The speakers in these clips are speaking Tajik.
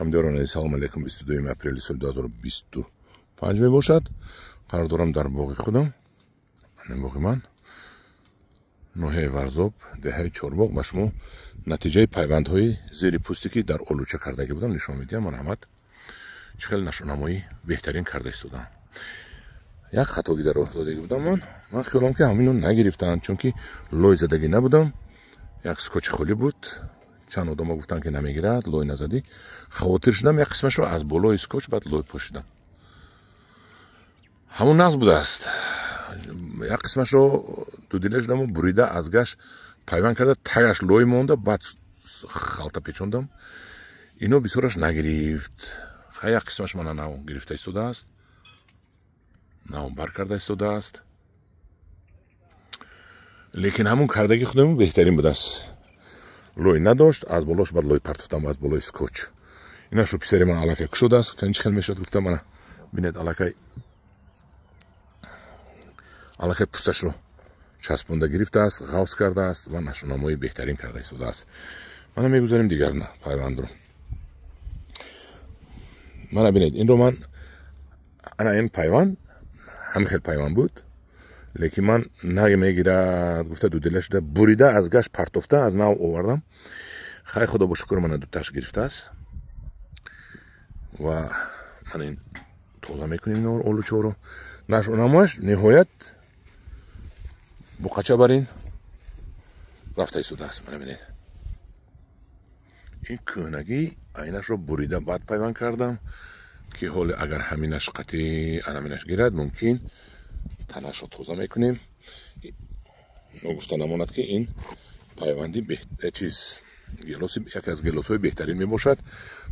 Ҳамдиёрони, салом алейкум. 22 апрели соли 2025 мебошад. Қарор дорам дар боғи худам. Ин боғи ман, ноҳияи Варзоб, деҳаи Чорбоғ. Ба шумо натиҷаи пайвандҳои зери пӯсте, ки дар олуча кардагӣ будам, нишон медиҳам. Марҳамат, чӣ хеле нашонамоӣ беҳтарин карда истодам. Як хатогӣ дар роҳ додагӣ будам. Ман хиёлам, ки ҳамино нагирифтанд, чунки лой задагӣ набудам, як скотчи холӣ буд. Чанд одамо гуфтанд, ки намегирад, лой назадӣ. Хавотир шудам, як қисмашро аз болои скотч баъд лой пошидам. Ҳамон нағз будааст. Як қисмашро дудила шудаму бурида, аз гаш пайванд карда, тагаш лой монда, баъд халта печондам. Ино бисёраш нагирифт. Як қисмаш мана нав гирифта истодааст, нав бар карда истодааст, лекин ҳамун кардагии худамон беҳтарин будааст. Лой надошт, аз болош баъд лой партофтам, аз болои скотч. Инашро писари ман аллакай кушодааст. Чӣ хел мешавад, гуфта. Мана бинед, аллакай пӯсташро часпонда гирифтааст, ғавс кардааст ва нашунамои беҳтарин карда истодааст. Мана мегузарем дигар пайвандро. Мана бинед, инро ман, ана ин пайванд ҳамин хел пайванд буд, лекин ман намегирад гуфта, дудила шуда, бурида, аз гашт партофта, аз нав овардам. Хай, худо бо шукр, мана дуташ гирифтааст ва ман ин тоза мекунем олучоро. Нашунамояш ниҳоят буқача бар ин рафта истодааст. Мана бинед, ин кӯҳнагӣ айнашро бурида, баъд пайванд кардам, ки ҳоле агар ҳаминаш қатъи анаминаш гирад, мумкин танашро тоза мекунем. Ногуфта намонад, ки ин пайванди чиз гелоси, яке аз гелосҳои беҳтарин мебошад.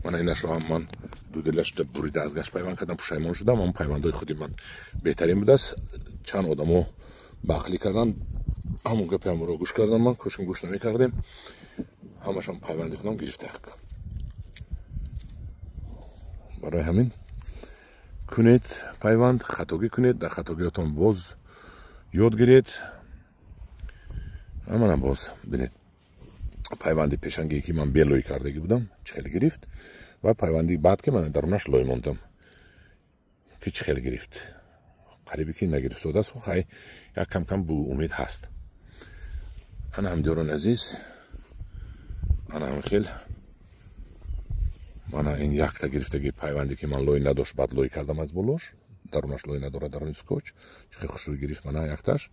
Мана инашро ҳам ман дудила шуда, бурида, аз гашт пайванд кардам, пушаймон шудам. Ҳамн пайвандҳои худи ман беҳтарин будааст. Чанд одамо бахлӣ карданд, ҳамон гапи ҳамонро гӯш кардам. Ман кошким гӯш намекардем. Ҳамашам пайванди худам гирифта. Барои ҳамин кунед пайванд, хатогӣ кунед, дар хатогиётон боз ёд гиред. Мана боз бинед, пайванди пешангие, ки ман белой кардагӣ будам, чӣ хел гирифт, ва пайванди баъд, ки ман дарунаш лой мондам, ки чӣ хел гирифт. Қарибе ки нагирифтодааст. Хай, як кам кам бу умед ҳаст. Ана, ҳамдиёрони азиз, ана ҳам хел. Мана ин якта гирифтаги пайванде, ки ман лой надошт, баъд лой кардам аз болош, дарунаш лой надорад, даруни скотч чӣ хел хушрӯй гирифт. Мана якташ,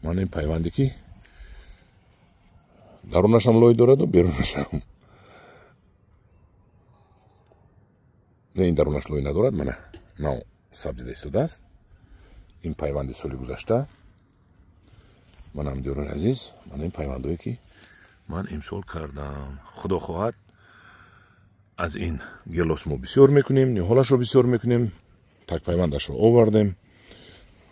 мана ин пайванде, ки дарунашам лой дораду берунашам. Не, ин дарунаш лой надорад. Мана нав сабзида истодааст. Ин пайванди соли гузашта. Мана, ҳамдиёрони азиз, мана ин пайвандое, ки ман имсол кардам. Худо хоҳад, аз ин гелос мо бисёр мекунем, ниҳолашро бисёр мекунем. Такпайвандашро овардем,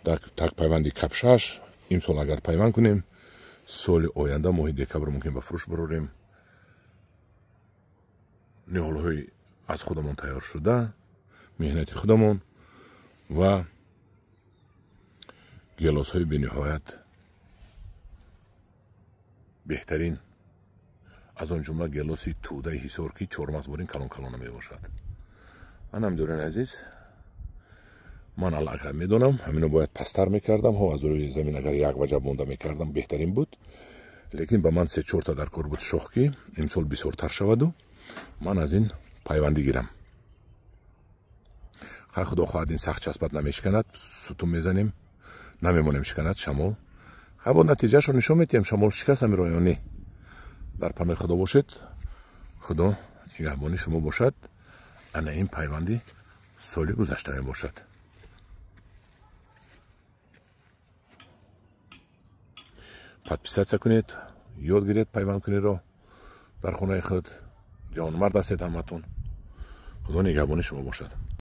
такпайванди капшаш. Имсол агар пайванд кунем, соли оянда моҳи декабр мумкин ба фурӯш барорем. Ниҳолҳои аз худамон тайёр шуда, меҳнати худамон ва гелосҳои бениҳоят беҳтарин, аз он ҷумла гелоси тӯдаи Ҳисор, ки чормағз борин калон калона мебошад. Ман, ҳамдиёрони азиз, ман аллакай медонам, ҳамино бояд пасттар мекардам. Ҳо, аз рӯи замин агар як ваҷаб монда мекардам, беҳтарин буд, лекин ба ман се чорта дар кор буд шох, ки имсол бисёртар шаваду ман аз ин пайвандӣ гирам. Хай, худо хоҳад, ин сахт часпад, намешиканад. Сутун мезанем, намемонем шиканад шамол. Хай, бо натиҷаашро нишон медиҳем, шамол шикаст ҳамиро ё не. Дар паноҳи худо бошед, худо нигаҳбони шумо бошад. Ана ин пайванди соли гузашта мебошад. Подписаться кунед, ёд гиред пайвандкуниро дар хонаи худ. Ҷавонмард ҳастед ҳаматон. Худо нигаҳбони шумо бошад.